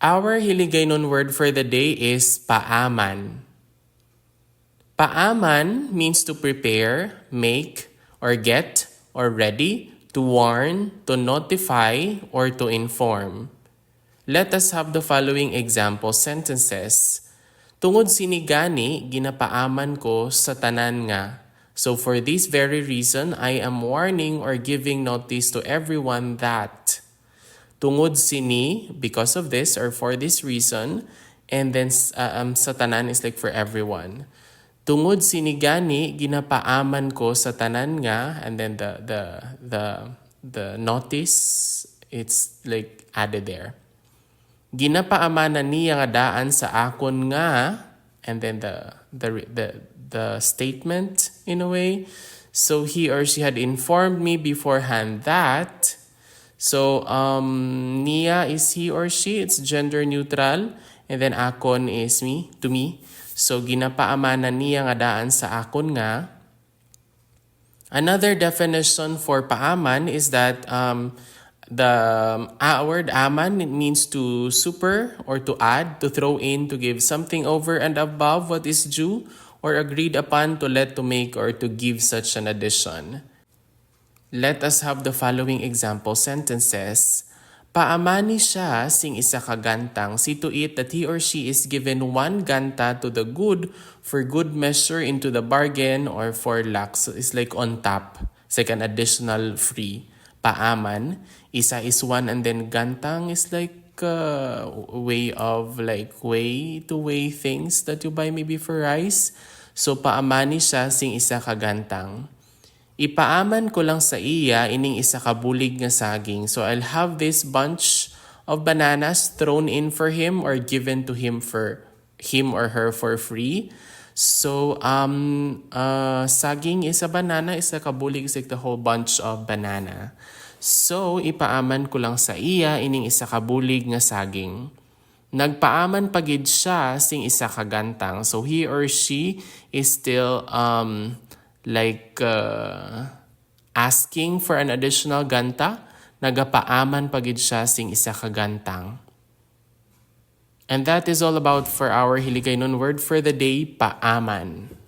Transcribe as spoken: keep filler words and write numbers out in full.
Our Hiligaynon word for the day is paaman. Paaman means to prepare, make, or get, or ready, to warn, to notify, or to inform. Let us have the following example sentences. Tungod sini gani, ginapaaman ko sa tanan nga. So for this very reason, I am warning or giving notice to everyone that. Tungod sini, because of this or for this reason, and then s- uh, um, sa tanan is like for everyone. Tungod sini gani, ginapaaman ko sa tanan nga, and then the the the the notice, it's like added there. Ginapaamanan niya nga daan sa akon nga, and then the the re- the the statement in a way. So he or she had informed me beforehand that. So um niya is he or she, it's gender neutral, and then akon is me, to me. So ginapaamanan niya nga daan sa akon nga. Another definition for paaman is that um, the uh, word aman, it means to super or to add, to throw in, to give something over and above what is due or agreed upon, to let, to make, or to give such an addition. Let us have the following example sentences. Paamani siya sing isa ka gantang. See to it that he or she is given one ganta to the good, for good measure, into the bargain, or for lack. So it's like on top. It's like an additional free. Paaman, isa is one, and then gantang is like uh, way of like way to weigh things that you buy maybe for rice. So paamani siya sing isa ka gantang. Ipaaman ko lang sa iya ining isa ka bulig nga saging. So I'll have this bunch of bananas thrown in for him or given to him for him or her for free. So um uh, saging is a banana, isa ka bulig is like the whole bunch of banana. So ipaaman ko lang sa iya ining isa ka bulig nga saging. Nagpaaman pa gid siya sing isa ka gantang. So he or she is still um like uh, asking for an additional ganta. Nagapaaman pa gid siya sing isa ka gantang. And that is all about for our Hiligaynon word for the day, paaman.